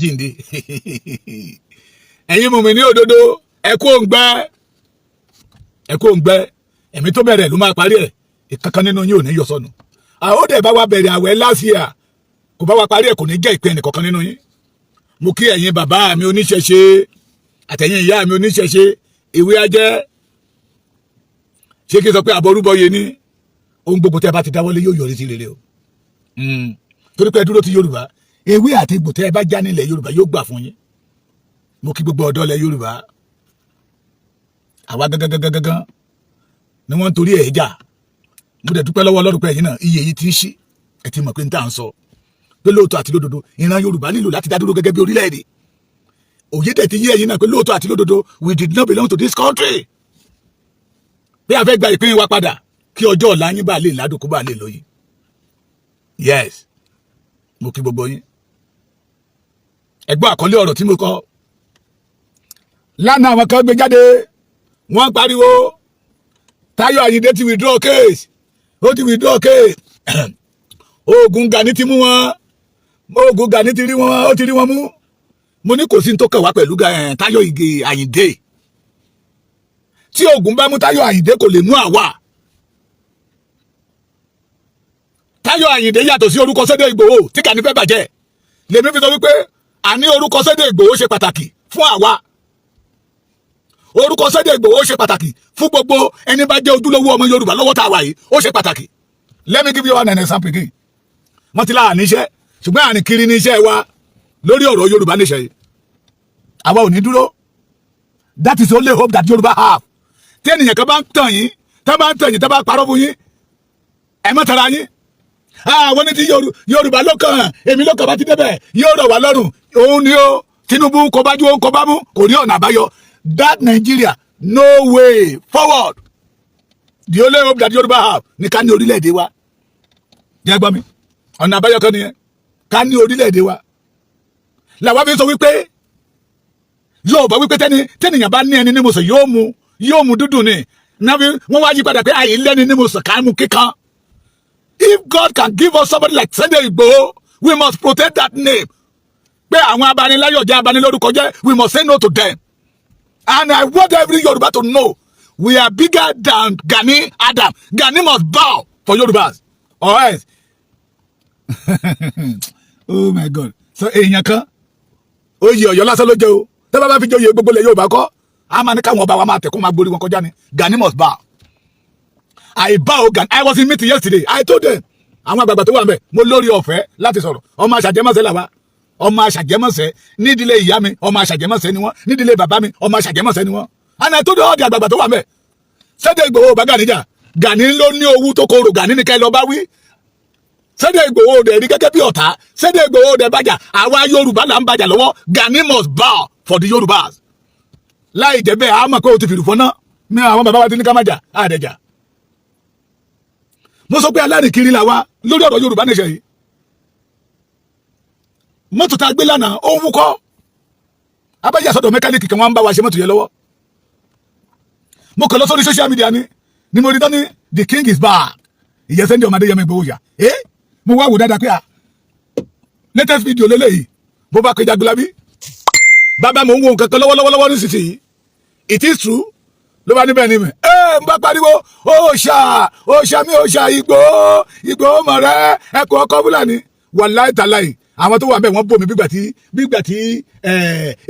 Jíǹde. Ẹ̀yin mùmí ní òdodo, ẹ kú òǹgbẹ, ẹ kú òǹgbẹ. Ẹ̀mí tó bẹ̀rẹ̀ ló máa parí ẹ̀. Ìkankan nínú yín ò ní yọ sọnù. Àwọn òde bá wa bẹ̀rẹ̀ àwẹ̀ last year, kò bá wa parí ẹ̀, kò ní jẹ́ ìpín ẹnìkankan nínú yín. Mo kí ẹ̀yin bàbá mi oníṣẹ̀ṣe àtẹ̀yin ìyá mi oníṣẹ̀ṣe. Ìwé ajẹ́, ṣé kí n sọ pé àbọrúbọyè ní ohun gbogbo tẹ́ ẹ bá ti dáwọ́lé yóò yọrí sí rere o, torí pé ẹ dúró ti Yorùbá. Ewé àti egbò tẹ́ ẹ bá já nílẹ̀ Yorùbá yóò gbà fún yín. Mo kí gbogbo ọ̀dọ́ ilẹ̀ Yorùbá. Àwa gangan gangan ni wọ́n ń torí ẹ̀ jà. Mo dẹ̀ dúpẹ́ lọ́wọ́ Ọlọ́run pé ẹ̀yin náà, iye yìí ti ń ṣí. Ẹ ti mọ̀ pé n tà ń sọ pé lóòótọ́ àti lódodo, ìran Yorùbá nílò láti dá dúró gẹ́gẹ́ bí orílẹ̀-èdè. Òye dẹ̀ ti yé ẹ̀yin náà pé lóòótọ́ àti lódodo, we did not belong to this country, pé a fẹ́ gba ìpín wa padà kí ọjọ́ ọ̀la yín bá lè ládùn, kó bá lè lóyìn. Yes, mo kí gbogbo yín. Ẹ gbọ́ àkọlé ọ̀rọ̀ tí mo kọ lánàá. Àwọn kan gbé jáde, wọ́n pariwo Táyọ̀ Àyìndé ti withdraw case, ó ti withdraw case, oògùn Gani ti mú wọn, oògùn Gani ti rí wọn, ó ti rí wọn mú. Mo ní kò sí ní tó kàn wá pẹ̀lú Táyọ̀ Ìgè Àyìndé. Tí oògùn bá mú Táyọ̀ Àyìndé, kò lè mú àwa. Táyọ̀ Àyìndé yàtọ̀ sí orúkọ Sunday Ìgbòho tí Gani fẹ́ bàjẹ́. Lèmi fi sọ wípé àní orúkọ Sunday Ìgbòho ṣe pàtàkì fún àwa. Orúkọ Sunday Ìgbòho ṣe pàtàkì fún gbogbo ẹni bá jẹ́ ojúlówó ọmọ Yorùbá lọ́wọ́ tá a wà yìí. Ó ṣe pàtàkì. Let me give you one example again. Wọ́n ti láà níṣẹ́, ṣùgbọ́n àrìn kiri ní iṣẹ́ wa lórí ọ̀rọ̀ Yorùbá níṣẹ́ yìí. Àwa ò ní dúró. That is the only hope that Yorùbá have. Tí ènìyàn kan bá ń tàn yín, tá bá ń tàn yín, tá bá parọ́ fún yín, ẹ má tara yín. Àwọn ní ti Yorùbá ló kàn, èmi ló kàn, bá ti débẹ̀ yóò rọ̀ wá lọ́rùn. Òun ni ó Tinubu kò bá ju òun kò bá mú, kò ní ọ̀nà àbáyọ. That Nigeria, no way forward. The only hope that Yorùbá have ní ká ní orílẹ̀-èdè wa. Jẹ́ gbọ́ mi, ọ̀nà àbáyọ kan nìyẹn, ká ní orílẹ̀-èdè wa. Làwọn fi sọ wípé Yorùbá wípé tẹ́ni tẹ́nìyàn bá ní ẹni ní mo sọ, yóò mu, yóò mu dúdú ni. Náà wọ́n wá yí padà pé àyè lẹ́ni ní mo sọ, ká mú kíkan. If God can give us somebody like Sunday Igboho, we must protect that name, pé àwọn abaniláyọ̀ jẹ́, abanilórúkọ jẹ́, we must say no to them. And I want every Yoruba to know we are bigger than Gani Adam. Gani must bow for Yorubas or else, oh my God. So èèyàn kan, oyè Ọ̀yọ́ lásán ló jẹ o. Tẹ́ bá bá fi jẹ oyè gbogbo ilẹ̀ Yorùbá kọ́, a máa ní káwọn ọba wa máa tẹ̀kọ́, máa gborí wọn kọjá ni. Gani must bow. I bow Gani. I was in meeting yesterday. I told them, àwọn àgbààgbà tó wà ńbẹ̀, mo lórí ọ̀fẹ́ láti sọ̀rọ̀. Ọmọ aṣàjẹmọ́sẹ̀ làwa, ọmọ aṣàjẹmọ́sẹ̀. Nídìílé ìyá mi, ọmọ aṣàjẹmọ́sẹ̀ ni wọ́n. Nídìílé bàbá mi, ọmọ aṣàjẹmọ́sẹ̀ ni wọ́n. And I told all the àgbààgbà tó wà ńbẹ̀, Sunday Igboho bá Gani jà. Gani ló ní owó tó korò. Gani ní ká ẹ lọ bá wí. Sunday Igboho dẹ̀ rí gẹ́gẹ́ bí ọ̀tá. Sunday Igboho dẹ̀ bàjà. Àwa Yorùbá là ń bàjà lọ́wọ́. Gani must bow for the Yorùbás. Láì jẹ́ bẹ́ẹ̀, a mọ̀ pé o ti fìrù fọ́nà ní. Àwọn bàbá wa ti ní ká má jà, àdẹ̀jà. Mo sọ pé alárìnkiri là wa lórí ọ̀rọ̀ Yorùbá nation yìí. Mọ́tò tá a gbé lánàá, ó ń wúkọ́. Abájá sọ́dọ̀ mẹkáníìkì kan, wọ́n ń bá wa ṣe mọ́tò yẹn lọ́wọ́. Mo kàn lọ sórí social media ni mo rí tán ní "The king is back". Ìyẹn Sunday ọmọdé yẹn mi gbowó yà. Ẹ mo wá wò dáadáa pé à latest video lélẹ́yìí. Bó bá pe Jagunlabi, bàbá, mo ń wo nǹkan kan lọ́wọ́lọ́wọ́ nísinsìnyí, it is true? Ló bá níbẹ̀ ni mi ẹ ń bá pariwo, òòṣà, òòṣà mi, òòṣà Ìgbòho, Ìgbòho mọ̀ rẹ, ẹkọ ọkọ Fúlàní. Wàláì tàláì, àwọn tó wà bẹ́ẹ̀, wọ́n bò mí bígbà tí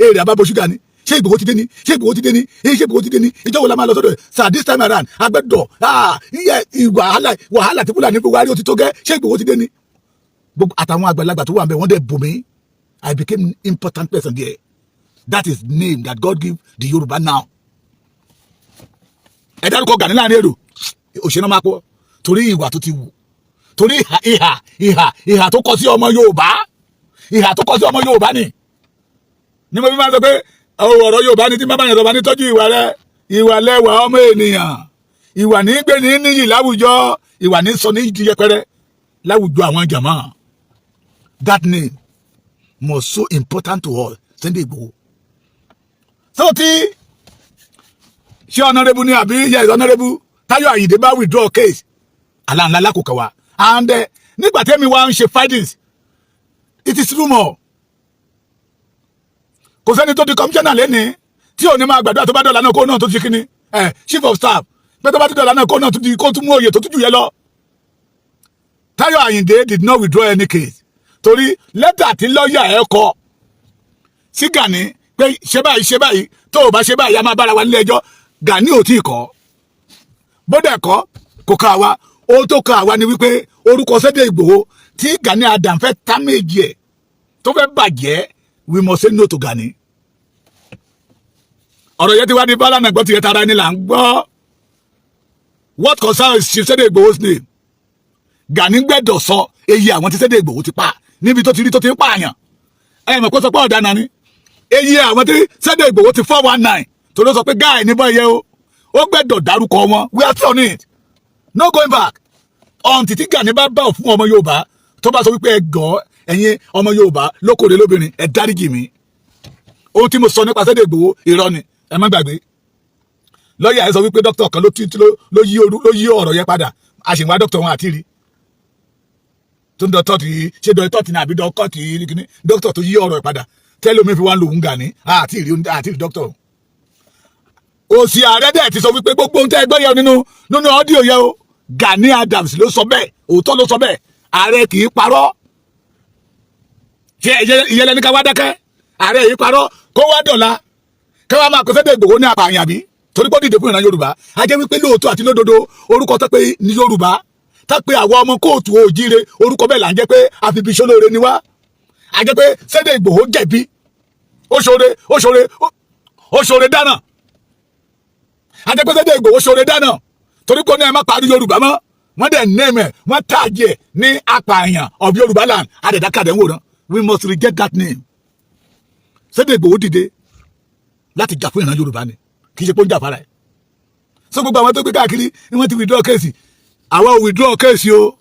èrè àbábọ̀ ṣúgà ni. Ṣé Ìgbòho ti dé ni? Ṣé Ìgbòho ti dé ni? Ṣé Ìgbòho ti dé ni? Ìjọ wo la máa lọ sọ́dọ̀ ẹ̀? Sir, this time around, agbẹ́dọ̀ wàhálà, wàhálà tí Fúlàní fi wárí ó ti tó gẹ́. Ṣé Ìgbòho ti dé ni? Gbogbo àtàwọn àgbàlagbà tó wà bẹ́ẹ̀, wọ́n dẹ̀ bò mí. I became important person there. That is name that God give the Yorùbá now. Ẹ dárúkọ Gani láàrin èrò, òṣèré máa pọ̀, torí ìwà tó ti wù, torí ìhà tó kọ sí ọmọ Yorùbá, ìhà tó kọ sí ọmọ Yorùbá ni mo fi máa sọ pé ọ̀rọ̀ Yorùbá ni tí bàbá yẹn sọ bá ní tọ́jú ìwà rẹ. Ìwà lẹ́wà ọmọ ènìyàn. Ìwà ní gbé ní níyì láwùjọ, ìwà ní sọ ní di yẹpẹrẹ láwùjọ àwọn jàmá. That name was so important to us, Sunday Igboho. So tí ṣé honourable ni àbí, yes, honourable Táyọ̀ Àyìndé bá withdraw case, aláǹlá lákòókò wa. And nígbà tẹ́mi wá ń ṣe findings, it is rumour. Kò sẹ́ni tó di commissioner lẹ́ni tí ò ní máa gbàdúrà, tó bá dọ̀là náà, kó náà tó ti kíni ẹ̀ chief of staff, pé tó bá ti dọ̀là náà, kó náà tó di, kó tún mú oyè tó tún jù yẹ lọ. Táyọ̀ Àyìndé did not withdraw any case, torí lẹ́tà tí lọ́ọ̀yà ẹ̀ kọ sí Gani pé ṣe báyìí, ṣe báyìí, tó o bá ṣe báyìí, a máa bára wa nílé ẹjọ́, Gani ò tí ì kọ́. Bódà ẹ̀kọ́ kò kà wá. Ohun tó kà wá ni wípé orúkọ Sunday Ìgbòho tí Gani Adams fẹ́ táméjì ẹ̀, tó fẹ́ bàjẹ́, we must say no to Gani. Ọ̀rọ̀ yẹn ti wá ní bálànà gbọ́ tiẹ̀, tara ẹni là ń gbọ́. What concerns Chief Sunday Igboho's name, Gani gbẹ́dọ̀ sọ èyí àwọn tí Sunday Igboho ti pa níbi tó ti rí tó ti ń pààyàn. Ẹ mọ̀ pé sọ pé ọ̀daràn ni èyí àwọn tí Sunday Igboho ti 419, torí ó sọ pé guy níbọn yẹ o, ó gbẹ́dọ̀ dárúkọ wọn. We are still on it, no going back, until tí Gani bá bá fún ọmọ Yorùbá, tó bá sọ wípé ẹ gọ́, ẹ̀yin ọmọ Yorùbá, lókòrè lóbìnrin, ẹ dáríjì mi, ohun tí mo sọ nípa Sunday Igboho, irọ́ ni. Ẹ má gbàgbé, lọ́ọ̀yà ẹ sọ wípé dókítà kan ló yí ọ̀rọ̀ yẹn padà. Àṣìwá dókítà wọn àti rí tó ń dọ́tọ̀ tí ṣé dọ́tọ̀ tí ní àbí dọ́kọ̀ tí kíní, dókítà tó yí ọ̀rọ̀ ẹ̀ padà tẹ́lómi fi wá ń lo òun Gani, àti rí dókítà. Òsì ààrẹ dẹ̀ ti sọ wípé gbogbo ohun tẹ́ ẹ gbọ́ yẹ nínú audio yẹ o, Gani Adams ló sọ bẹ́ẹ̀, òótọ́ ló sọ bẹ́ẹ̀. Ààrẹ kì í parọ́. Ṣé ìyẹn lẹni ká wá dákẹ́? Ààrẹ yìí parọ́, kó wá dọ̀la kí wọ́n máa kó Sunday Igboho ní apààyàn, àbí torí pé ó dìde fún ìran Yorùbá? A jẹ́ wípé lóòótọ́ àti lódodo, orúkọ tó pé ní Yorùbá, tó pé àwọn ọmọ kóòtù òjíire, orúkọ bẹ́ẹ̀ là ń jẹ́ pé àfibíṣólóore ni wá. A jẹ́ pé Sunday Igboho jẹ̀bi, ó ṣoore, ó ṣoore, ó ṣoore dáná. A jẹ́ pé Sunday Igboho ṣoore dáná, torí pé ó ní ẹ má parí Yorùbá mọ́. Wọ́n dẹ̀ name ẹ̀, wọ́n tàjẹ̀ ẹ̀ ní apààyàn of Yorùbá land. Àdẹ̀dákàdẹ̀ ń wòran. We must reject that name. Sunday Igboho dìde láti jà fún ìran Yorùbá ni, kì í ṣe pé ó ń jà fara ẹ̀. So gbogbo àwọn tó gbé káàkiri ni wọ́n ti withdraw case, àwa ò withdraw case o.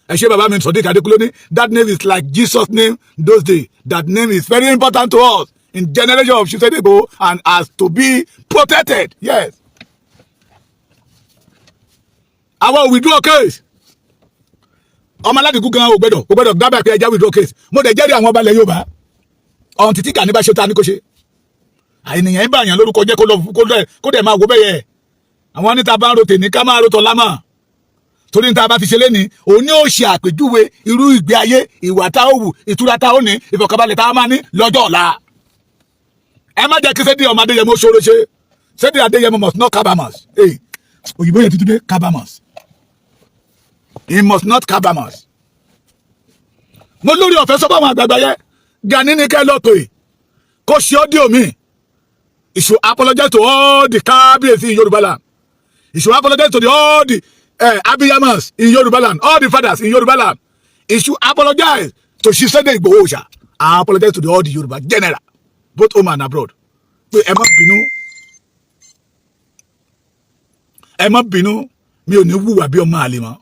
Ẹ ṣe bàbá mi. Sodiq Adekunle ní that name is like Jesus name those days. That name is very important to us in generation of Sunday Igboho and has to be protected. Yes, àwa ò withdraw case. Ọmọ aládìgún gan ò gbẹdọ̀ dábàá pé ẹja withdraw case. Mo dẹ̀ jẹ́rìí àwọn ọba ilẹ̀ Yorùbá ọ̀hún títí Gani bá ṣe ta ni kò ṣe. Àìníyàn ń bàyàn lórúkọ jẹ́, kó lọ kó dẹ̀ máa wo bẹ́yẹ. Àwọn níta bá ń ro tèmi, ká máa ro tọ̀ lámà, torí níta bá ti ṣe léni, òun ní ó ṣe àpèjúwe irú ìgbé ayé, ìwà tá ó wù, ìtura tá ó ní, ìfọ̀kànbalẹ̀ tá a máa ní lọ́jọ́ ọ̀la. Ẹ má jẹ́ kí Sunday ọmọ Adéyẹmọ ṣòro ṣe. Sunday Adéyẹmọ must not kabamas. Òyìnbó yẹn tuntun dé, kabamas. He must not kabamas. Mo lórí ọ̀fẹ́ sọ fáwọn àgbààgbà yẹn, Gani ní kẹ́ lọ pè kó ṣe audio mi. He should apologize to all the kábíyèsí in Yorùbá land. He should apologize to all the abiyamas in Yorùbá land, all the fathers in Yorùbá land. He should apologize to Chief Sunday Igboho Oòṣà and apologize to all the Yorùbá general, both home and abroad, pé ẹ má bínú, ẹ má bínú, mi ò ní wùwà bí ọmọ àlè mọ́,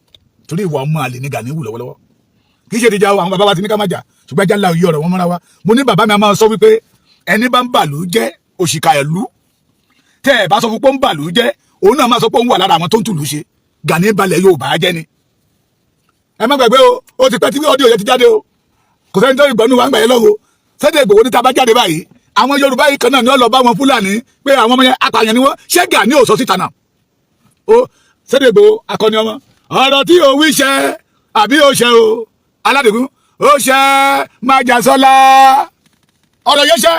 torí ìwà ọmọ àlè ní Gani wù lọ́wọ́lọ́wọ́. Kì í ṣe ìdíjà àwọn bàbá wa ti ní ká má jà, ṣùgbọ́n ẹja ńlá òye ọ̀rọ̀ wọn mọ́ra wa. Mo ní bàbá mi a máa sọ wípé ẹni bá ń bàlú jẹ́, òṣìkà ìlú, tẹ́ ẹ bá sọ fún pé ó ń bàlú jẹ́, òun náà máa sọ pé òun wà lára àwọn tó ń tùlù ṣe. Gani balẹ̀ Yorùbá jẹ́ ni. Ẹ má gbàgbé o, ó ti pẹ́ tí audio yẹn ti jáde o. Kò sẹ́ni tó ìgbọ́nú wa ń gbà yẹn lọ́wọ́. Sunday Igboho ní tá a bá jáde báyìí, àwọn Yorùbá yìí kan náà ni ó lọ bá wọn Fúlàní pé àwọn ọmọ yẹn apààyàn ni wọ́n. Ṣé Gani ò sọ síta náà ó? Sunday Igboho akọni ọmọ, ọ̀rọ̀ tí ò wí ṣẹ àbí ó ṣẹ o, aládìgún ó ṣẹ májàsọ́lá, ọ̀rọ̀ yẹn ṣẹ.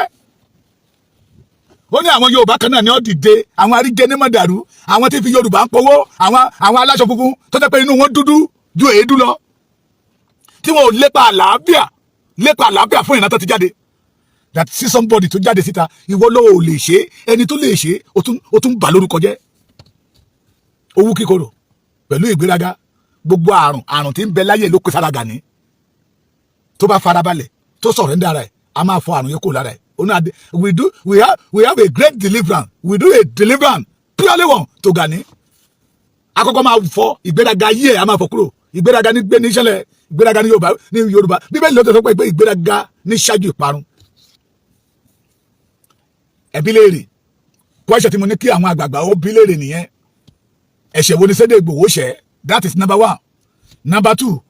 Ó ní àwọn Yorùbá kan náà ni ó dìde, àwọn aríjẹ ní mọ̀dàrú, àwọn tí fi Yorùbá ń powó, àwọn aláṣọ funfun tó jẹ́ pé inú wọn dúdú ju èédú lọ, tí wọn ò lépa àlàáfíà fún ìran tó ti jáde. That see somebody tó jáde síta, ìwọ ló ò lè ṣe, ẹni tó lè ṣe, ó tún bà lórúkọ jẹ́. Owó kíkorò pẹ̀lú ìgbéraga, gbogbo àrùn tí ń bẹ láyé ló pè sára Gani. Tó bá farabalẹ̀, tó sọ̀rọ̀ ń dára ẹ̀, a máa fọ àrùn yẹn kó lára ẹ̀. We do we have a great deliverance. We do a deliverance, purely one to Gani. Akọ́kọ́ máa fọ ìgbéraga yí ẹ̀, a máa fọ kúrò. Ìgbéraga ní gbé ní ìṣẹ̀lẹ̀, ìgbéraga ní Yorùbá, ní Yorùbá Bíbélì ló tẹ̀ sọ pé ìgbéraga ní ṣáájú ìparun. Ẹbí léèrè question tí mo ní kí àwọn àgbààgbà ó bí léèrè nìyẹn. Ẹ̀ṣẹ̀ wo ni Sunday Igboho ṣẹ̀? That is number one. Number two,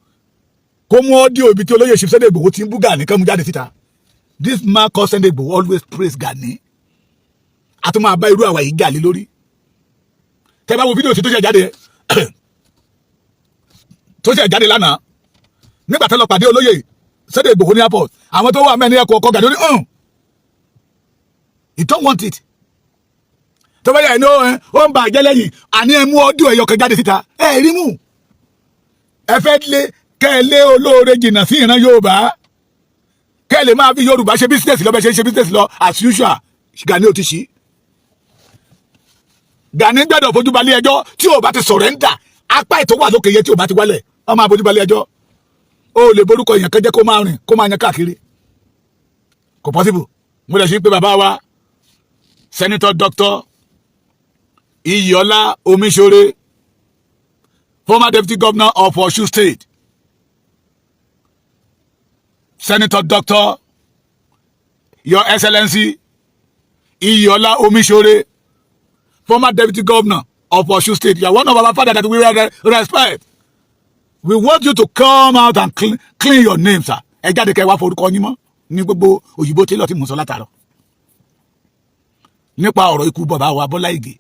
kó mú audio ibi tí olóyè Chief Sunday Igboho ti ń bú Gani kán mú jáde síta. This man called Sunday Igboho always praise Gani. A tún máa bá irú àwa yìí jà lé lórí. Tẹ́ bá wo fídíò tí tó ṣe jáde lánàá, nígbà tó lọ pàdé olóyè Sunday Igboho ní airport, àwọn tó wà mẹ́ni ẹ̀kọ́ ọkọ̀ Gani ó ní you don't want it. Tó bá yà ní ó ń bà jẹ́ lẹ́yìn, àní ẹ mú ọdún ẹ̀yọ kan jáde síta, ẹ rí mú. Ẹ fẹ́ lé kẹ́ ẹ lé olóore jìnnà sí ìran Yorùbá, kẹ́ ẹ lè máa fi Yorùbá ṣe business lọ bẹ́ẹ̀ ṣe ń ṣe business lọ as usual. Gani ò ti ṣí. Gani gbẹ́dọ̀ fojú balẹ̀ ẹjọ́. Tí ò bá ti surrender, apá ètò wà lókè yẹ, tí ò bá ti wálẹ̀, wọ́n máa fojú balẹ̀ ẹjọ́. Ó lè borúkọ èèyàn kan jẹ́, kó máa rìn, kó máa yan káàkiri, kò possible. Mo lè ṣe pé bàbá wa, Senator Doctor Iyiola Omisore, former deputy governor of Osun State, Senator Doctor Your Excellency Iyiola Omisore, former deputy governor of Osun State, you are one of our father that we respect. We want you to come out and clean your name, sir. Ẹ jáde kẹ́ wá forúkọ yín mọ́ ní gbogbo òyìnbó tí lọ́ọ́ tí mò ń sọ látàrọ nípa ọ̀rọ̀ ikú bàbá wa Bọ́lá Ìgè.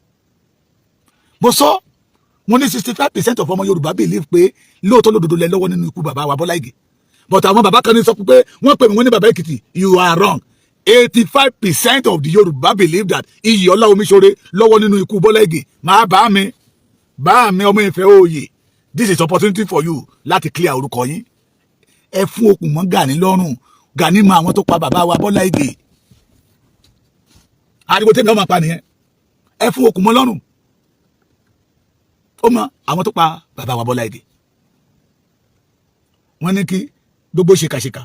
Mo sọ, mo ní 65% of ọmọ Yorùbá believe pé lóòótọ́ lódodo lẹ lọ́wọ́ nínú ikú bàbá wa Bọ́lá Ìgè. But àwọn bàbá kan ní sọ pé wọ́n pè mí, wọ́n ní, "Bàbá Èkìtì, you are wrong. 85% of the Yorùbá believe that Iyìọlá Omiṣore lọ́wọ́ nínú ikú Bọ́lá Ìgè." Máa bá mi ọmọ ìfẹ́ òye, this is opportunity for you láti clear orúkọ yín. Ẹ fún okùn mọ́ Gani lọ́rùn. Gani mọ àwọn tó pa bàbá wa Bọ́lá Ìgè. Ariwo tèmi ọmọ pa nìyẹn. Ẹ fún okùn mọ́ lọ́rùn, ó mọ àwọn tó pa bàbá wa Bọ́lá Ìgè. Wọ́n ní kí gbogbo ṣèkàṣèkà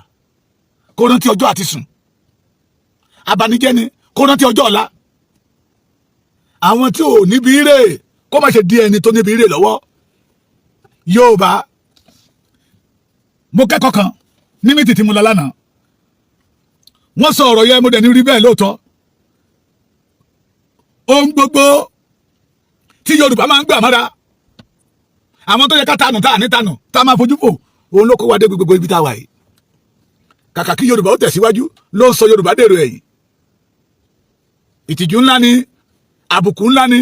kó rántí ọjọ́ àti sùn, abanijẹ́ ni kó rántí ọjọ́ ọ̀la. Àwọn tí ò níbi rè, kó má ṣe di ẹni tó níbi rè lọ́wọ́. Yorùbá, mo kẹ́kọ̀ọ́ kan ní mi tìtì mo lọ lánàá. Wọ́n sọ ọ̀rọ̀ yẹn, mo dẹ̀ ní rí bẹ́ẹ̀ lóòótọ́. Ohun gbogbo tí Yorùbá máa ń gbà mọ́ra, àwọn tó yẹ ká tanù tá à ní tanù, tá a máa fojú fò, òun ló kó wa dé gbogbo ibi tá a wà yìí. Kàkà kí Yorùbá ó tẹ̀síwájú, ló ń sọ Yorùbá dèrò ẹ̀yìn. Ìtìjú ńlá ni, àbùkù ńlá ni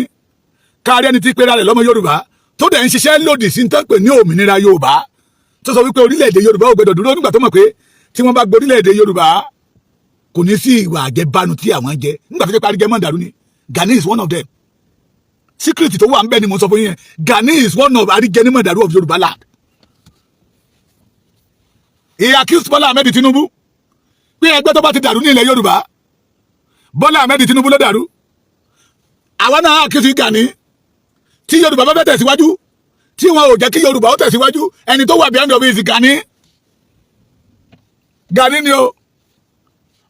kárí ẹni tí pera rẹ̀ lọ́mọ Yorùbá, tó dẹ̀ ń ṣiṣẹ́ lòdì sí tán pè ní òmìnira Yorùbá, tó sọ wípé orílẹ̀-èdè Yorùbá ò gbọdọ̀ dúró, nígbà tó mọ̀ pé tí wọ́n bá gbọ́ orílẹ̀-èdè Yorùbá, kò ní sí ìwà àjẹbánu tí àwọn jẹ nígbà tó jẹ́ parí jẹ mọ́ dàrú ni. Gani is one of them. Secret tó wà ń bẹ ni mo sọ fún yín yẹn. Gani is one of àríjẹnímọ̀dàrú of Yorùbá land. He accused Bọ́lá Ahmed Tinubu pé ẹgbẹ́ tó bá ti dàrú ní ilẹ̀ Yorùbá, Bọ́lá Ahmed Tinubu ló dàrú. Àwa náà accuse Gani. Tí Yorùbá bá fẹ́ tẹ̀síwájú, tí wọn ò jẹ́ kí Yorùbá ó tẹ̀síwájú, ẹni tó wà behind of it is Gani. Gani ni o.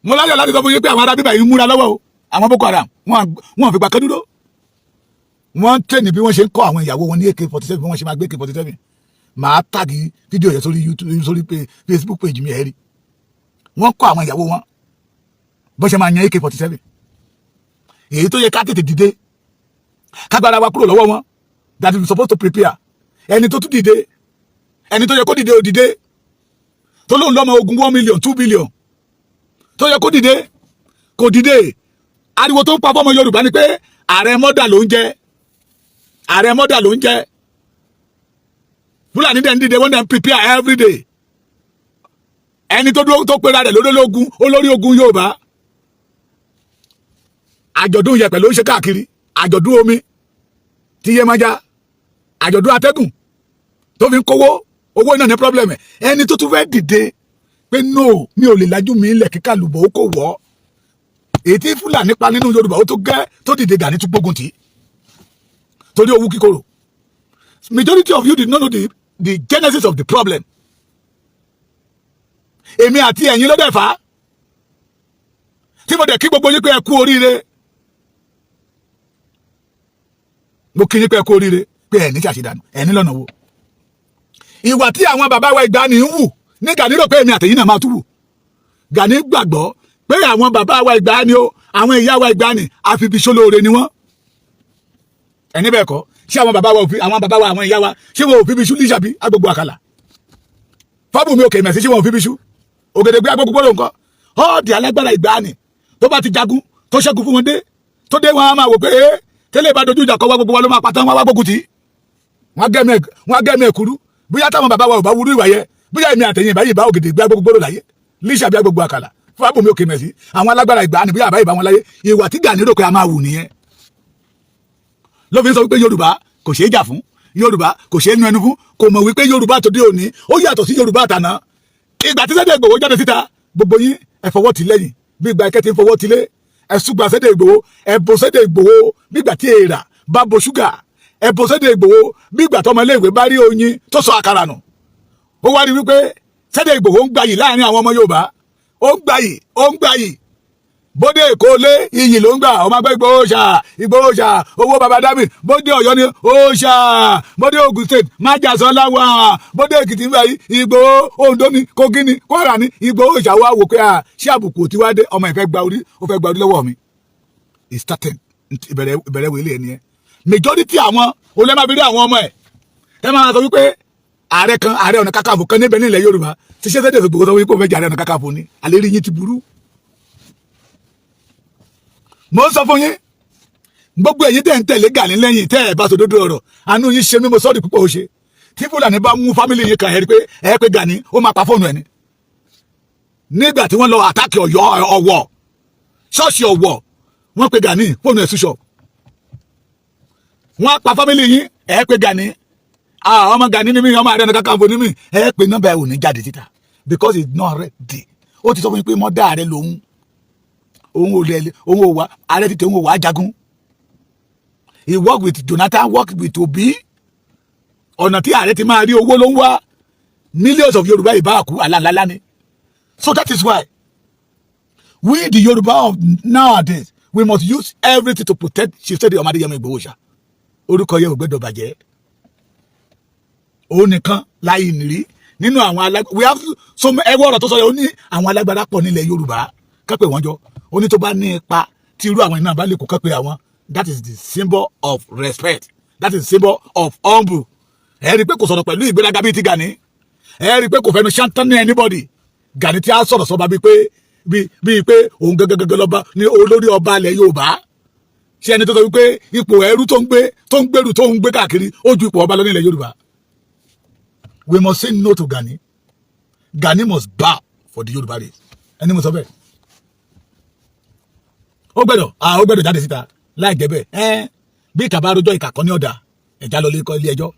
Mo láyọ̀ láti sọ fún yín pé àwọn ará bíbá yìí ń múra lọ́wọ́ o. Àwọn Boko Haram, wọn fìgbà kan dúró. Wọ́n ń tẹ̀lé bí wọ́n ṣe ń kọ́ àwọn ìyàwó wọn ní AK-47, bí wọ́n ṣe máa gbé AK-47. Màá tag fídíò yẹn sórí YouTube, sórí Facebook page mi. Ẹ̀ rí, wọ́n kọ́ àwọn ìyàwó wọn bó ṣe máa yan AK-47. Èyí tó yẹ ká tètè dìde, kágbára wa kúrò lọ́wọ́ wọn, that we supposed to prepare. Ẹni tó tún dìde, ẹni tó yẹ kó dìde ò dìde, tó lóun lọ́mọ ogun 1 million, 2 billion, tó yẹ kó dìde kò dìde. Ariwo tó ń pa fọmọ Yorùbá ni pé ààrẹ mọ́dà ló ń jẹ, ààrẹ mọ́dà ló ń jẹ. Fúlàní dẹ̀ ń dìde, wọ́n dẹ̀ ń prepare every day. Ẹni tó dúró tó pera rẹ̀ lórí ogun, olórí ogun Yorùbá, àjọ̀dún yẹ̀pẹ̀ ló ń ṣe káàkiri, àjọ̀dún omi tí Yemọja, àjọ̀dún atẹ́gùn tó fi ń kówó owó iná ní problem. Ẹni tó tún fẹ́ dìde pé no, mi ò lè lajú mi ilẹ̀ kíkà lùbọ̀, ó kò wọ́ èyí tí Fúlàní pa nínú Yorùbá, ó tó gẹ́ tó dìde, Gani tún gbógun tì í torí owó kíkorò. Majority of you did not know the genesis of the problem. Èmi àti ẹ̀yin ló dẹ̀ fà á tí mo dẹ̀ kí gbogbo yín pé ẹ kú oríire. Mo kí yín pé ẹ kú oríire, pé ẹ̀ ní ṣàṣìdànù ẹ̀ ní lọ́nà wo. Ìwà tí àwọn bàbá wa ìgbàanì ń wù ní Gani rò pé èmi àtẹ̀yìn náà máa túwù. Gani gbàgbọ́ pé àwọn bàbá wa ìgbàanì o, àwọn ìyá wa ìgbàanì, àfibíṣólóore ni wọ́n. Ẹni bẹ́ẹ̀ kọ́, ṣé àwọn bàbá wa òfin, àwọn bàbá wa, àwọn ìyá wa, ṣé wọn ò fi bíṣú líṣàbí agbègbè àkàlà fábùmí òkè mẹ̀sí? Ṣé wọn ò fi bíṣú ògèdègbé agbègbè gbọ́dọ̀ nǹkan? All the alágbára ìgbàanì tó bá ti jagun, tó ṣẹ́gun fún wọn dé, tó dé, wọn á máa wò pé ẹ tẹ́lẹ̀ bá dojú ìjà kọ wá, gbogbo wa ló máa pàtàn wọn wá gbógun tì í. Wọn gẹ́mi ẹ̀kúrú. Bóyá táwọn bàbá wa ò bá wúrú ìwà yẹ, bóyá èmi àtẹ̀yìn ìbáyìí bá ògèdè gbé gbogbo gbòòrò láyé líṣà bí gbogbo àkàlà fún abòmí òkè mẹ̀sí àwọn alágbára ìgbàanì, bóyá àbáyìí bá wọn láyé. Ìwà tí Gani rò pé a máa wù nìyẹn ló fi ń sọ wípé Yorùbá kò ṣeé jà fún, Yorùbá kò ṣeé nu ẹnu fún. Kò mọ̀ wípé Yorùbá tó dé òní, ó yàtọ̀ sí Yorùbá àtàná. Ìgbà tí Sunday Igboho jáde síta, gbogbo yín ẹ fọwọ́ tì lẹ́yìn bí ìgbà ẹkẹ́ ti ń fọwọ́ tì lé. Ẹ ṣùgbà Sunday Igboho, ẹ bo Sunday Igboho bí ìgbà tí èèrà bá bo ṣúgà. Ẹ bo Sunday Igboho bí ìgbà tọmọ iléèwé bá rí oyin tó sọ àkàrà nù. Ó wá rí wípé Sunday Igboho ń gbayì láàrin àwọn ọmọ Yorùbá, ó ń gbayì, ó ń gbayì. Bóde Èkó lé, iyì ló ń gbà. Ọmọ agbẹ́ Ìgbòho ṣà, Ìgbòho ṣà, owó baba dami. Bóde Ọ̀yọ́ ni ó ṣà, bóde Ògùn State májàsọ́lá wà, bóde Èkìtì ń báyìí Ìgbòho, Oǹdó ni, Kogi ni, Kwara ni, Ìgbòho ṣà. Wá wò pé à ṣé àbùkù tí wàá dé, ọmọ ìfẹ́ gba orí, ó fẹ́ gba orí lọ́wọ́ mi. It's starting. Ìbẹ̀rẹ̀ ìbẹ̀rẹ̀ wẹ̀lẹ̀ ẹni ẹ majority àwọn olẹ́màbírí àwọn ọmọ ẹ̀ ẹ máa sọ wípé ààrẹ kan, Ààrẹ Ọ̀nà Kakanfò kan níbẹ̀ nílẹ̀ Yorùbá ti ṣe Sunday Igboho sọ wípé ó fẹ́ jẹ Ààrẹ Ọ̀nà Kakanfò ni. Àlérí yín ti burú. Mo ń sọ fún yín, gbogbo ẹ̀yin tẹ́ ń tẹ̀lé Gani lẹ́yìn, tẹ́ ẹ̀ bá sòdodo ọ̀rọ̀, àánú yín ṣe mí. Mo sọ́ọ̀dì púpọ̀. Ó ṣe tí Fúlàní bá mú family yín kan, ẹ̀ rí pé ẹ̀ pé Gani ó máa pa fóònù ẹ̀ ni. Nígbà tí wọ́n lọ attack Ọ̀yọ́, Ọ̀wọ̀, ṣọ́ọ̀ṣì Ọ̀wọ̀, wọ́n pe Gani, fóònù ẹ̀ switch. Wọ́n pa family yín, ẹ̀ pé Gani, ọmọ Gani ní mi, ọmọ Ààrẹ Ọ̀nà Kakanfò ní mi, ẹ̀ pé nọ́mbà ẹ̀ ò ní jáde síta because it's not ready. Ó ti sọ fún mi pé mọ́dà rẹ lòun, òun ò lè, òun ò wá ààrẹ tètè, òun ò wá jagun. He work with Jonathan, work with Obi. Ọ̀nà tí ààrẹ ti máa rí owó ló ń wá. Millions of Yorùbá ìbá kú àlàlálá ni. So that is why we, the Yorùbá of nowadays, we must use everything to protect Chief Sunday Ọmọ Adéyẹmọ Ìgbòho ṣá. Orúkọ yẹn ò gbẹ́dọ̀ bàjẹ́. Òun nìkan láì nírí nínú àwọn alágbára. We have so ẹwọ́ ọ̀rọ̀ tó sọ yẹn, ó ní àwọn alágbára pọ̀ nílẹ̀ Yorùbá, kápẹ́ wọ́n jọ. Ó ní tó bá ní ipa tí irú àwọn iná bá lè kó, kápẹ́ àwọn. That is the symbol of respect. That is the symbol of humble. Ẹ rí i pé kò sọ̀rọ̀ pẹ̀lú ìgbéraga bíi ti Gani. Ẹ rí i pé kò fẹnu ṣántán ní anybody. Gani tí a sọ̀rọ̀ sọba bíi pé òun gẹ́gẹ́gẹ́gẹ́ lọ́ba ní olórí ọba ilẹ̀ Yorùbá. Ṣé ẹni tó sọ wípé ipò ẹrú tó ń gbé, tó ń gbèrú, tó ń gbé káàkiri, ó ju ipò ọba lọ nílẹ̀ Yorùbá? We must say no to Gani. Gani must bow for the Yorùbá race. Ẹni mo sọ bẹ́ẹ̀, ó gbẹ́dọ̀, ó gbẹ́dọ̀ jáde síta. Láì jẹ́ bẹ́ẹ̀, ẹ́ bí ìkà bá rojọ́, ìkà kọ́ ní ọ̀dà ẹ̀já lọ ilé ẹjọ́.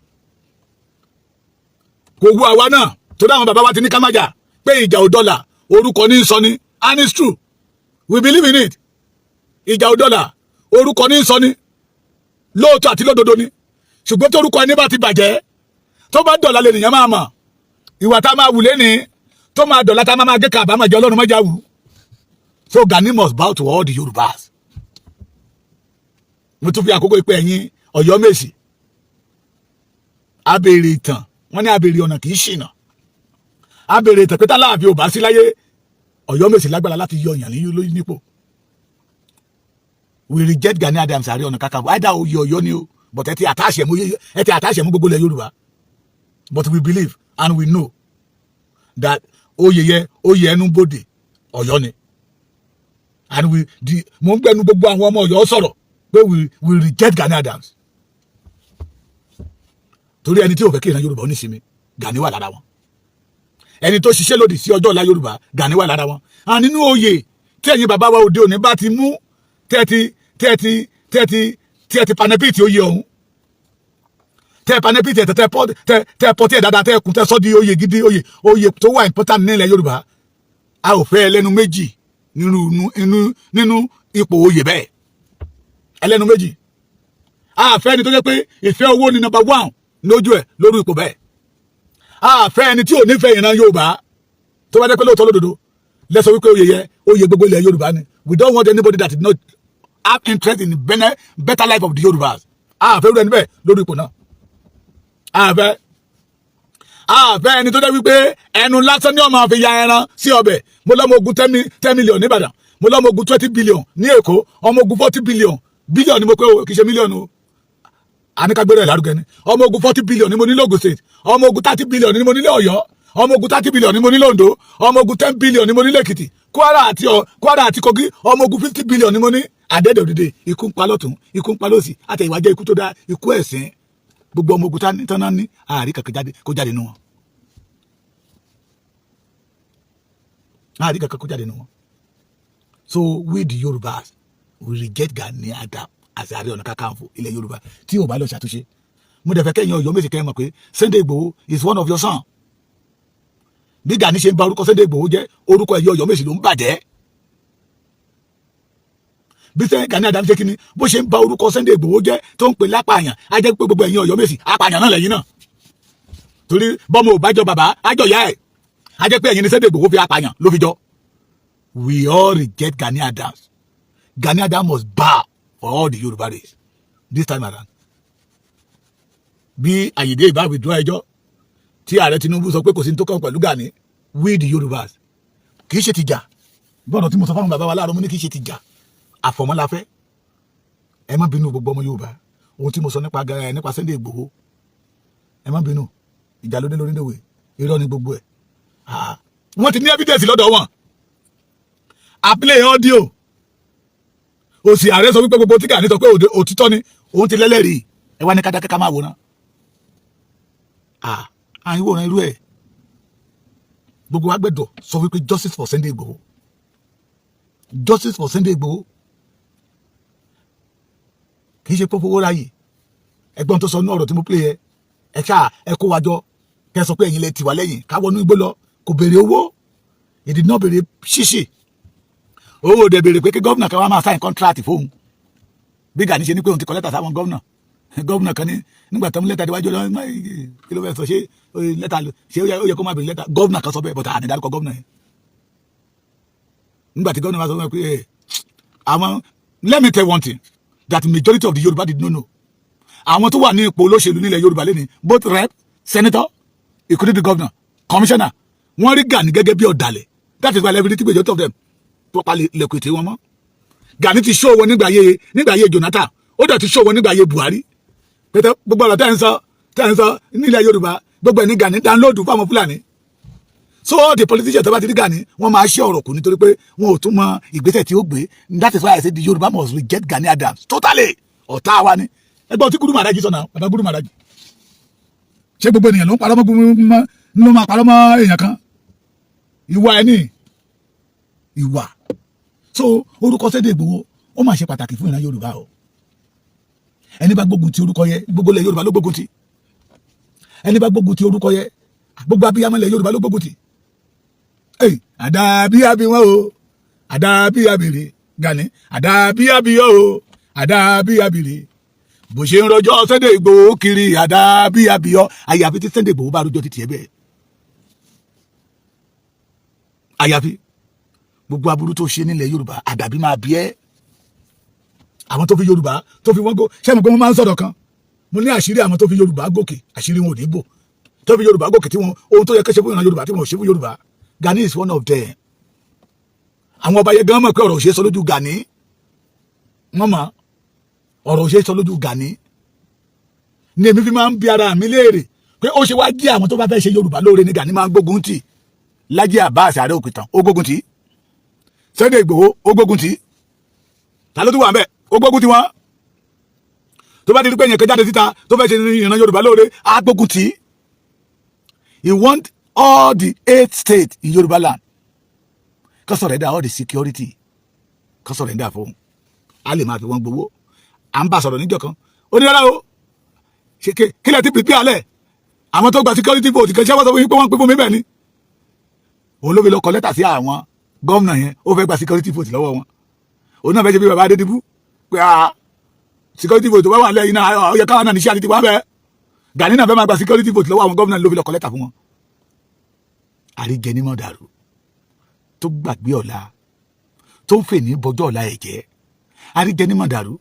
Kò wú àwa náà tó dáhùn. Bàbá wa ti ní ká má jà, pé ìjà ò dọ́là, orúkọ ní sọ ni, and it's true, we believe in it. Ìjà ò dọ́là, orúkọ ní sọ ni, lóòótọ́ àti lódodo ni. Ṣùgbọ́n tó orúkọ ẹni bá ti bàjẹ́, tó bá dọ̀là lè nìyẹn máa mọ̀ ìwà tá a máa wù lẹ́ni, tó máa dọ̀là tá a máa gé kábàámọ̀ jẹ́. Ọlọ́run mọ́jà wù. So Gani must bow to all the Yorùbás. Mo tún fi àkókò ìpè ẹ̀yin Ọ̀yọ́mèsì. Abèrè ìtàn, wọ́n ní abèrè ọ̀nà kì í ṣìnà. Abèrè ìtàn pé táláàfin ò bá sí láyé, Ọ̀yọ́mèsì lágbára láti yọ ìyàn ní nípò. We reject Gani Adams, Ààrẹ Ọ̀nà Kakanfò. Either oyè Ọ̀yọ́ ni o, but ẹ ti àtàṣe mú gbogbo ilẹ̀ Yorùbá. But we believe and we know that oyè yẹ, oyè ẹnu bodè Ọ̀yọ́ ni. And we di mo ń gbẹnu gbogbo àwọn ọmọ Ọ̀yọ́ sọ̀rọ̀ pé we reject Gani Adams, torí ẹni tí ò fẹ́ kí ìran Yorùbá ó ní sinmi, Gani wà lára wọn. Ẹni tó ṣiṣẹ́ lòdì sí ọjọ́ ọ̀la Yorùbá, Gani wà lára wọn. And nínú oyè tí ẹ̀yin bàbá wa òde òní bá ti mú, tẹ́ẹ̀tì tẹ́ẹ̀tì tẹ́ẹ̀tì tẹ́ẹ̀tì panẹ́pìtì oyè ọ̀hún, tẹ́ panẹ́pìtì ẹ̀, tẹ́ pọ́, tẹ́ pọ́ tí ẹ̀ dáadáa, tẹ́ kún, tẹ́ sọ́ di oyè gidi, oyè tó wà important nílẹ̀ Yorùbá, a ò fẹ́ ẹlẹ́nu méjì nínú ipò oyè bẹ́ẹ̀. Ẹlẹ́nu méjì a fẹ́ ẹni tó jẹ́ pé ìfẹ́ owó ni number one lójú ẹ̀ lórí ipò bẹ́ẹ̀. A fẹ́ ẹni tí ò nífẹ̀ẹ́ ìran Yorùbá. Tó bá jẹ́ pé lóòótọ́ lódodo lẹ́sọ̀ wípé oyè yẹ, oyè gbogbo ilẹ̀ Yorùbá ni, we don't want anybody that did not have interest in the better life of the Yorùbás. A fẹ́ rú ẹni bẹ́ẹ̀ lórí ipò náà. A fẹ́ ẹni tó jẹ́ wípé ẹnu lásán ní ó máa fi ya ẹran sí ọbẹ̀. Mo lọ́mọ ogun 10 million nìbàdàn, mo lọ́mọ ogun 20 billion ní Èkó, ọmọ ogun 40 billion, billion ni mo pé o, kì í ṣe mílíọ̀nù o, àníkàgbéró ẹ̀ lárugẹ ni. Ọmọ ogun 40 billion ni mo ní l'Ógùn State, ọmọ ogun 30 billion ni mo ní ní Ọ̀yọ́. Ọmọ ogun 30 billion ni mo ní l'Ondo, ọmọ ogun 10 billion ni mo ní l'Èkìtì, Kwara àti Kogi, ọmọ ogun 50 billion ni mo ní. Àdẹ́dẹ̀ òdìdè, ikú ń pa lọ́tún, ikú ń pa lọ́sì, àtẹ̀yìnwá jẹ́ ikú tó dá ikú ẹ̀sìn. Gbogbo ọmọ ogun tán náà ní àárí kankan jáde kó jáde nù wọn, àárí kankan kó jáde nù wọn. So we the Yorubas, we reject Gani Adams as Ààrẹ Ọ̀nà Kakanfò ilẹ̀ Yorùbá tí ò bá lọ ṣàtúnṣe. Mo dẹ̀ fẹ́ kẹ́yìn Ọ̀yọ́ Mèsì kẹ́ mọ̀ pé Sunday Igboho is one of your son. Bí Gani ṣe ń ba orúkọ Sunday Igboho jẹ́, orúkọ ẹ̀yẹ Ọ̀yọ́ Mèsì ló ń bàjẹ́. Bí sẹ́yìn Gani Adams ṣe kíni, bó ṣe ń ba orúkọ Sunday Igboho jẹ́, tó ń pè lápàyàn, á jẹ́ pé gbogbo ẹ̀yin Ọ̀yọ́ Mèsì, apàyàn náà lẹ́yìn náà, torí bọ́mọ ò bá jọ bàbá, á jọ ìyá ẹ̀. Á jẹ́ pé ẹ̀yin ni Sunday Igboho fi apàyàn ló fi jọ. We all reject Gani Adams. Gani Adams must bow for all the Yoruba race this time around. Bí Àyìndé ìbá withdraw ẹjọ́ tí ààrẹ Tinubu sọ pé kò sí ní tó kàn pẹ̀lú Gani, we the Yorubas, kì í ṣe ti jà bọ́ọ̀nà tí mo sọ fáwọn bàbá wa láàárọ̀. Mo ní kì í ṣe ti jà, àfọ̀mọ́ la fẹ́. Ẹ má bínú, gbogbo ọmọ Yorùbá, ohun tí mo sọ nípa Sunday Igboho, ẹ má bínú. Ìjà ló dé lórí lówe, irọ́ ni gbogbo ẹ̀. Wọ́n ti ní evidence lọ́dọ̀ wọn, a play audio. Òsì ààrẹ sọ wípé gbogbo tí Gani sọ pé òtítọ́ ni, òun ti lẹ́lẹ́rìí. Ẹ wá ní kádákẹ́ ká máa wòran àyìnwòran irú ẹ̀. Gbogbo wa gbẹ́dọ̀ sọ wípé justice for Sunday Igboho, justice for Sunday Igboho. Kì í ṣe pé fowó ráyè. Ẹgbọ́n tó sọ ní ọ̀rọ̀ tí mo play yẹ, ẹ ṣáà ẹ kó wa jọ, kẹ sọ pé ẹ̀yin lẹ tì wá lẹ́yìn ká wọnú igbó lọ. Kò béèrè owó ìdí náà, béèrè ṣíṣì owó òde, béèrè pé kí gómìnà kan wá máa sign contract fóun. Bí Gani ṣe ní pé òun ti kọ lẹ́tà sáwọn gómìnà, gómìnà kan ní nígbà tó ń lẹ́tà déwájú lọ, kí ló fẹ́ sọ? Ṣé lẹ́tà, ṣé ó yẹ kó máa béèrè lẹ́tà? Gómìnà kan sọ bẹ́ẹ̀ bọ̀tà àní dárúkọ gómìnà yẹn. Nígbà tí gómìnà bá sọ fún mi pé àwọn, let me tell one thing that majority of the Yorùbá did not know. Àwọn tó wà ní ipò olóṣèlú nílẹ̀ Yorùbá lẹ́ni, both rep, senator, including the governor, commissioner, wọ́n rí Gani gẹ́gẹ́ bí ọ̀dàlẹ̀. That is why every majority of them tó pa lẹ́kùn ètè wọn mọ́. Gani ti show wọn nígbà ayé Jonathan, ó dẹ̀ ti show wọn nígbà ayé Buhari pété. Gbogbo ọ̀rọ̀ tẹ́ ń sọ nílẹ̀ Yorùbá, gbogbo ẹ̀ ní Gani download fáwọn Fúlàní. So all the politicians tó bá ti rí Gani, wọ́n máa ṣe ọ̀rọ̀ kù nítorí pé wọn ò tún mọ ìgbésẹ̀ tí ó gbé. That is why I say the Yorùbá must reject Gani Adams totally. Ọ̀tá wa ni. Ẹgbọ́n tí Gúrú Màrájì sọ náà, bàbá Gúrú Màrájì, ṣé gbogbo ènìyàn ló ń parọ́ mọ́, ló máa parọ́ mọ́ èèyàn kan? Ìwà ẹni ìwà. So orúkọ Sunday Igboho, ó máa ṣe pàtàkì fún ìran Yorùbá o. Ẹni bá gbógun ti orúkọ yẹ, gbogbo ilẹ̀ Yorùbá ló gbógun ti. Ẹni bá gbógun ti orúkọ yẹ, gbogbo abiyamọ ilẹ̀ Yorùbá ló gbógun ti. Àdàbí àbí wọn o, àdàbí àbèrè Gani, àdàbí àbíyọ o, àdàbí àbèrè bó ṣe ń rọjọ́ Sunday Igboho kiri, àdàbí àbíyọ. Àyàfi tí Sunday Igboho bá rọjọ́ títì ẹ bẹ́ẹ̀. Àyàfi gbogbo aburú tó ṣe nílẹ̀ Yorùbá, àdàbí máa bí ẹ́. Àwọn tó fi Yorùbá tó fi wọ́n gò, ṣé mo pé wọ́n máa ń sọ̀rọ̀ kan? Mo ní àṣírí àwọn tó fi Yorùbá gòkè, àṣírí wọn ò ní bò. Tó fi Yorùbá gòkè, tí wọn ohun tó yẹ kó ṣe fún ìran Yorùbá tí wọn ò ṣe fún Yorùbá, Gani is one of them. Àwọn ọba yẹn gan mọ̀ pé ọ̀rọ̀ ò ṣe é sọ lójú Gani. Wọ́n mọ̀ ọ̀rọ̀ ò ṣe é sọ lójú Gani ní. Èmi fi máa ń bi ara mi léèrè pé ó ṣe wá jí àwọn tó bá fẹ́ ṣe Yorùbá lóore ní Gani máa ń gbógun tì. Lájí Abbas, ààrẹ òkìtàn, ó gbógun tì. Sunday Igboho, ó gbógun tì. Ta ló tún wà ń bẹ̀? Ó gbógun tì wọ́n. Tó bá ti rí pé èèyàn kan jáde síta tó fẹ́ ṣe ìran Yorùbá lóore, á gbógun tì. He want all the eight states in Yorùbá land kó surrender all the security, kó surrender fún a lè máa fi wọ́n gbowó. À ń bá sọ̀rọ̀ níjọ́ kan, ó ní rárá o, ṣe kí lẹ ti prepare alẹ̀ àwọn tó gba security vote kan? Ṣé wọ́n sọ fún yín pé wọ́n ń pín fún mi bẹ́ẹ̀ ni? Òun ló fi lọ kọ lẹ́tà sí àwọn gómìnà yẹn. Ó fẹ́ gba security vote lọ́wọ́ wọn. Òun náà fẹ́ ṣe bí bàbá Adédìbú pé a security vote tó bá wà lẹ́yìn náà, ó yẹ káwọn náà níṣẹ́ àti tiwa bẹ́ẹ̀. Gani náà fẹ́ máa gba security vote lọ́wọ́ àwọn gómìnà, ló fi lọ kọ lẹ́tà fún wọn. Àríjẹnímọ̀ dàrú tó gbàgbé ọ̀la, tó ń fè ní bọjọ́ ọ̀la ẹ̀ jẹ́. Àríjẹnímọ̀ dàrú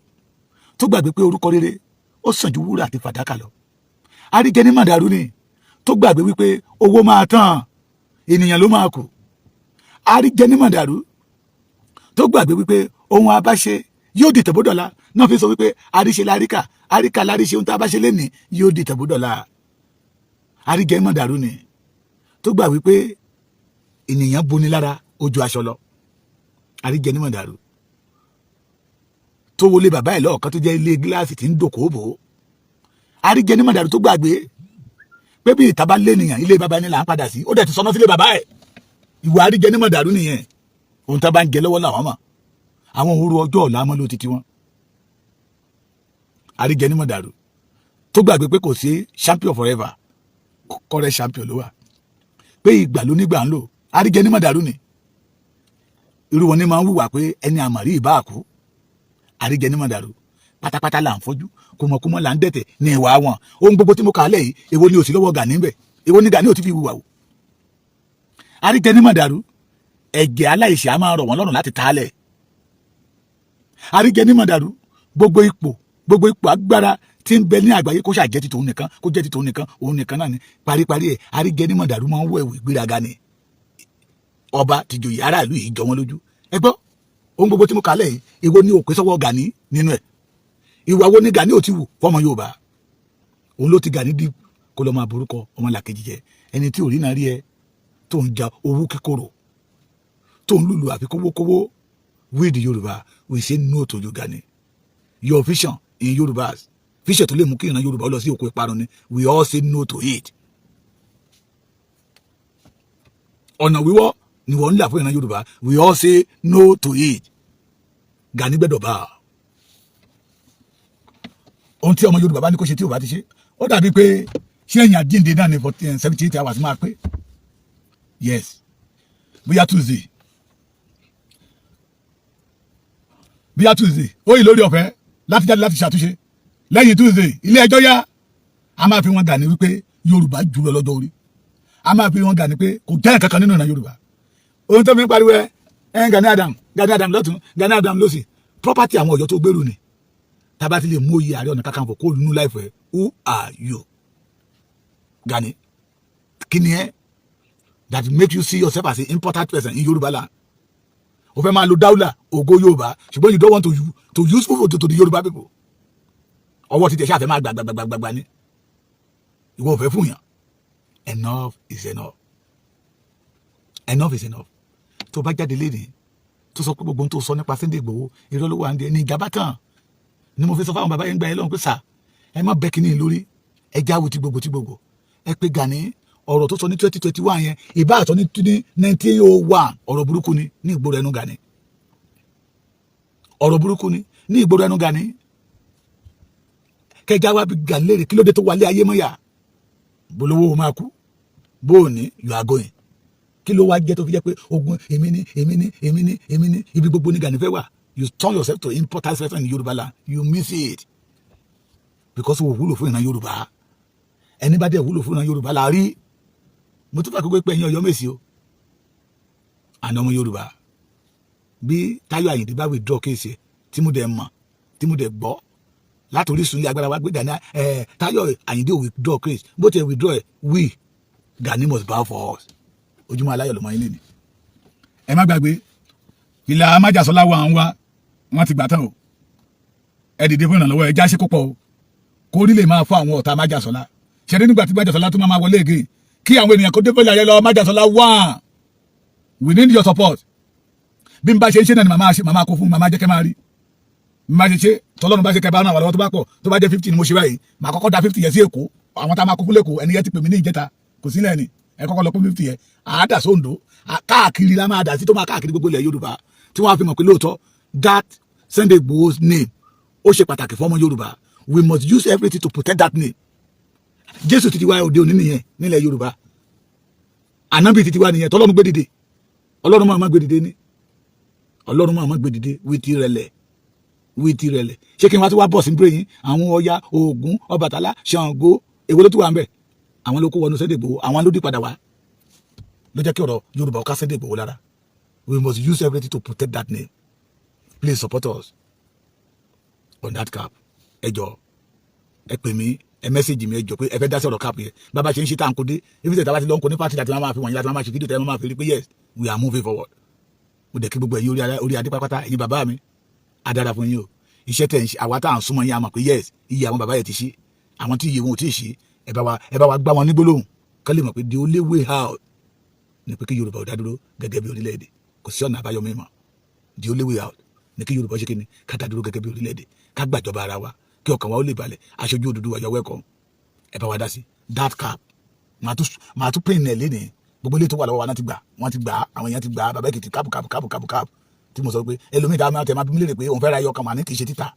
tó gbàgbé pé orúkọ rere ó sàn ju wúrà àti fàdákà lọ. Àríjẹnímọ̀ dàrú ni tó gbàgbé wípé owó máa tán, ènìyàn ló máa kù. Àríjẹnímọ̀ dàrú tó gbàgbé wípé ohun abáṣe yóò di tẹ̀bódọ̀la náà, fi sọ wípé àríṣe láríkà, àríkà láríṣe, ohun tá a bá ṣe lénìí yóò di tẹ̀bódọ̀la. Àríjẹnímọ̀ dàrú ni Tó gbà wípé ènìyàn boni lára ojú aṣọ lọ. Àríjẹ ní mọ̀dàrú tó wọlé bàbá ẹ̀ lọ́ọ̀kan tó jẹ́ ilé gíláàsì tí ń dòkó bò ó. Àríjẹ ní mọ̀dàrú tó gbàgbé pé bí ìta bá lé nìyàn, ilé bàbá ẹni là ń padà sí. Ó dẹ̀ ti sọná sílé bàbá ẹ̀. Ìwà àríjẹ ní mọ̀dàrú nìyẹn. Ohun tá bá ń jẹ lọ́wọ́ làwọn mọ̀. Àwọn òru ọjọ́ ọ̀la mọ́ ló ti tiwọn. Àríjẹ ní mọ̀dàrú tó gbàgbé pé kò sí champion forever, correct champion ló wà, pé ìgbà ló nígbà ń lò. Àríjẹ ní mọ̀dàrú ni. Irú wọn ni máa ń wùwà pé ẹni àmọ̀rí ìbá àkú. Àríjẹ ní mọ̀dàrú pátápátá là ń fọ́jú, kùmọ̀kùmọ̀ là ń dẹ̀tẹ̀ ní ìwà wọn. Ohun gbogbo tí mo kà á lẹ̀ yìí, èwo ni ò sí lọ́wọ́ Gani ńbẹ̀? Èwo ni Gani ò ti fi wùwà o? Àríjẹ ní mọ̀dàrú, ẹ̀jẹ̀ aláìṣẹ̀ á máa rọ̀ wọ́n lọ́rùn láti taálẹ̀. Àríjẹ ní mọ̀dàrú, gbogbo ipò agbára tí ń bẹ ní àgbáyé, kó ṣàjẹ́ ti tòun nìkan, kó jẹ́ ti tòun nìkan, òun nìkan náà ni. Paríparí ẹ̀, àríjẹ ní mọ̀dàrú máa ń wọ ẹ̀wù ìgbéraga ni. Ọba tìjòyè aráàlú yìí jọ wọ́n lójú. Ẹ gbọ́, ohun gbogbo tí mo kà á lẹ̀ yìí, èwo ni òpè sọ́wọ́ Gani nínú ẹ̀? Ìwà wo ni Gani ò ti wù fọmọ Yorùbá? Òun ló ti Gani dí kó lọ́ máa borúkọ ọmọlàkejì jẹ. Ẹni tí ò rí náà rí ẹ tó ń ja owó kíkorò, tó ń lùlù àfi kówókówó. We the Yorùbá, we say no to you, Gani. Your vision in Yorùbá, vision tó lè mú kí ìran Yorùbá lọ sí òkú ìparun ni. We all say no to it. Ọ̀nà wíwọ́ ni wọ́n ń là fún ìran Yorùbá. We all say no to it. Gani gbẹ́dọ̀ bá a ohun tí ọmọ Yorùbá bá ní kó ṣe tí ò bá ti ṣe, ó dàbí pé ṣé ẹ̀yìn àjíǹde náà ní for 78 hours máa pé. Yes, bóyá Tuesday, bóyá Tuesday ó yìí lórí ọ̀fẹ́ láti jáde láti ṣàtúnṣe. Lẹ́yìn Tuesday, ilé ẹjọ́ yá. A máa fi wọn Gani wípé Yorùbá jù lọ lọ́jọ́ orí. A máa fi wọn Gani pé kò jẹ́ nǹkan kan nínú ìran Yorùbá. Ohun tó fi ń pariwo ẹ ẹ Gani Adam, Gani Adam lọ́tún, Gani Adam lọ́sì, property àwọn Ọ̀yọ́ tó gbèrú ni. Tába ti lè mú oyè Ààrẹ Ọ̀nà Kakanfò kó nínú láìfẹ́, who are you, Gani? Kí ni ẹ that make you see yourself as an important person in Yorùbá land? O fẹ́ máa lo dáúlà ògo Yorùbá, ṣùgbọ́n you don't want to useful to the Yorùbá people. Ọwọ́ ti tẹ̀ ṣáà fẹ́ máa gbàgbàgbàgbà ni. Ìwọ ò fẹ́ fún yàn. Enough is enough. Enough is enough. Tó bá jáde léde tó sọ pé gbogbo ohun tó sọ nípa Sunday Igboho, irọ́ ló wà ní ẹni ìjàmbá tán ni. Mo fi sọ fáwọn bàbá yẹn gbà yẹn lọ́wọ́ pé sà, ẹ má bẹ́ kínní lórí, ẹ jáwé tí gbogbo tí gbogbo ẹ pé Gani, ọ̀rọ̀ tó sọ ní 2021 yẹn, ìbá àtọ́ ní 1901, ọ̀rọ̀ burúkú ni ní ìgboro ẹnu Gani. Ọ̀rọ̀ burúkú ni ní ìgboro ẹnu Gani. Kẹjá wa bí Gani léèrè, kí ló dé tó wálé ayé mọ́yà bolówó máa kú bó o ní you are going? Kí ló wá jẹ́ tó fi jẹ́ pé ogun èmi ní, èmi ní, èmi ní, èmi ní, ibi gbogbo ní Gani fẹ́ wà? You turn yourself to important person in Yorùbá land. You miss it because o wúlò fún ìran Yorùbá. Ẹni bá dẹ̀ wúlò fún ìran Yorùbá la rí. Mo tún fà kókó pé ẹ̀yin Ọ̀yọ́ Mèsì o, àná ọmọ Yorùbá, bí Táyọ̀ Àyìndé bá withdraw case ẹ̀, tí mo dẹ̀ mọ̀, tí mo dẹ̀ gbọ́ láti orísun ilé agbára wa gbé Gani ẹ̀, Táyọ̀ Àyìndé ò withdraw case, bó ti withdraw ẹ̀, we Gani must bow for us. Ojúmọ́ aláyọ̀ ló mọ ilé ni. Ẹ má gbàgbé ìlà májàsọ́lá wa ń wá. Wọ́n ti gbà tán o. Ẹ dìde fún ìrànlọ́wọ́. Ẹ já ṣe kó pọ̀ o, kórí lè máa fọ́ àwọn ọ̀tá májàsọ́lá. Ṣẹ̀rí nígbà tí májàsọ́lá tó máa wọlé ègè kí àwọn ènìyàn kó dé fẹ́lẹ̀ ayé lọ. Májàsọ́lá one, we need your support. Bí n bá ṣe ń ṣe náà ni màmá ṣe, màmá kó fún màmá jẹ́ kẹ́ máa rí bí n bá ṣe ṣe. Tọ́lọ́run bá ṣe kẹ́ bá náà wà lọ́wọ́, tó bá pọ̀, tó bá jẹ́ 50 ni mo ṣe báyìí, màá kọ́kọ́ da 50 yẹn sí Èkó. Àwọn tá a máa kó fún lẹ́kọ̀ọ́, ẹni yẹn ti pè mí ní ìjẹta, kò sílẹ̀ ni. Ẹ kọ́kọ́ lọ pé 50 yẹn, àádà sóńdó káàkiri la máa dà sí, tó máa káàkiri gbogbo ilẹ̀ Yorùbá, tí wọ́n á fi mọ̀ pé lóòótọ́ that Sunday Igboho's name, ó ṣe pàtàkì fún ọmọ Yorùbá. We must use everything to protect that name. Jésù títí wá òde òní nìyẹn nílẹ̀ Yorùbá. Ànábì títí wá nìyẹn tọ́lọ́run gbé dìde. Ọlọ́run máa má gbé dìde ní, Ọlọ́run máa má gbé dìde. Wí ti rẹlẹ̀, wí ti rẹlẹ̀. Ṣé kí n wá tí wá bọ̀ sí bírèyìn àwọn Ọya, Ògún, Ọbàtálá, Ṣàngó, èwo ló tún wà ń bẹ̀? Àwọn ló kó wọnú Sunday Igboho, àwọn ló dí padà wá, ló jẹ́ kí ọ̀rọ̀ Yorùbá ọ̀ká Sunday Igboho lára. We must use everything to protect that name. Please support us on that cap. Ẹ jọ, ẹ pè mí, ẹ message mi. Ẹ jọ pé ẹ fẹ́ dá sí ọ̀rọ̀ cap yẹn. Bàbá ṣe ń ṣe tá à ń kó dé ibi tẹ̀ tá bá ti lọ ń kó ní party àti máa fi wọ̀nyí láti máa ṣe fídíò tẹ̀ máa fi rí pé yes, we are moving forward. Mo dẹ̀ kí gbogbo ẹ̀yin orí adé pátápátá, ẹ̀yin bàbá mi, adára fún yín o. Iṣẹ́ tẹ̀ ń ṣe, àwa tá à ń súnmọ́ yín, a mọ̀ pé yes, iye àwọn bàbá yẹn ti ṣí. Àwọn tí iye wọn ò tí ì ṣí, ẹ bá wa gbá wọn ní gbólóhùn kán lè mọ̀ pé the only way out Ni pé kí Yorùbá ó dá dúró gẹ́gẹ́ bí orílẹ̀-èdè. Kò sí ọ̀nà àbáyọ mímọ́. The only way out ni kí Yorùbá ṣe kí ni? Ká dá dúró gẹ́gẹ́ bí orílẹ̀-èdè, ká gbàjọba ara wa, kí ọkàn wa ó lè balẹ̀. Aṣojú Odùduwà, you're welcome. Ẹ bá wa dá sí that cap. Màá tún pín in ẹ̀ lénìí. Gbogbo ilé tó wà lọ́wọ́ wa náà ti gbà, wọ́n ti gbà, àwọn èèyàn ti gbà. Bàbá Èkìtì, cap, cap, cap, cap, cap tí mo sọ pé ẹlòmíì tá a máa tẹ̀ máa bí mílíọ̀nù pé òun fẹ́ ra ẹyọ kan, mà ní kì í ṣe títà.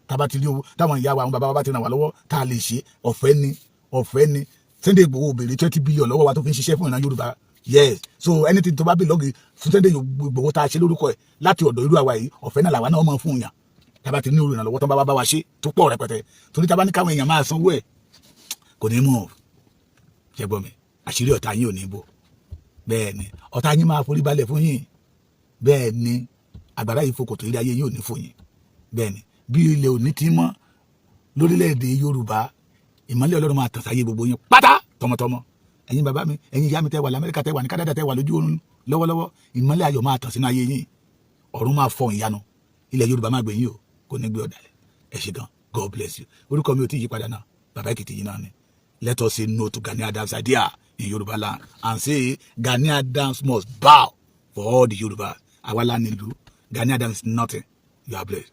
Tá a bá ti rí owó táwọn ìyá wa, àwọn bàbá wa bá ti ràn wá lọ́wọ́, tá a lè ṣe, ọ̀fẹ́ ni, ọ̀fẹ́ ni. Sunday Igboho béèrè 20 billion lọ́wọ́ wa tó fi ń ṣiṣẹ́ fún ìran Yorùbá. Yes, so anything tó bá belong fún Sunday Igboho tá a ṣe lórúkọ ẹ̀ láti ọ̀dọ̀ irú àwa yìí, ọ̀fẹ́ náà làwa náà mọ̀ fún yàn. Tá a bá ti ní ìrànlọ́wọ́ tó ń bá wa ṣe tó pọ̀ rẹpẹtẹ, torí tá a bá ní káwọn èèyàn máa sanwó ẹ̀, kò ní mú. Ṣe gbọ́ mi? Àṣírí ọ̀tá yín ò ní bò. Bẹ́ẹ̀ ni, ọ̀tá yín máa forí balẹ̀ fún yín. Bẹ́ẹ̀ ni, àgbàrá yìí fokòtò ilé ayé yín ò ní fò yín. Bẹ́ẹ̀ ni, bí ilẹ̀ òní ti mọ́ lórílẹ̀‐èdè Yorùbá, ìmọ́lẹ̀ Ọlọ́run máa tàn sáyé gbogbo yín pátá tọmọtọmọ. Ẹ̀yin bàbá mi, ẹ̀yin ìyá mi tẹ́ wà lamẹ́ríkà, tẹ́ wà ní Kánádà, tẹ́ wà lójú oorun lọ́wọ́lọ́wọ́, ìmọ́lẹ̀ ayọ̀ máa tàn sínú ayé yín. Ọ̀run máa fọ ìyanu. Ilẹ̀ Yorùbá máa gbé yín o, kò ní gbé ọ̀dàlẹ̀. Ẹ ṣé gan. God bless you. Orúkọ mi ò tí ì yí padà náà, Bàbá Èkìtì yìí náà ni. Let us say no to Gani Adams idea in Yoruba land and say Gani Adams must bow for all the Yorùbá. Àwa la nílùú. Gani Adams is nothing. You are blessed.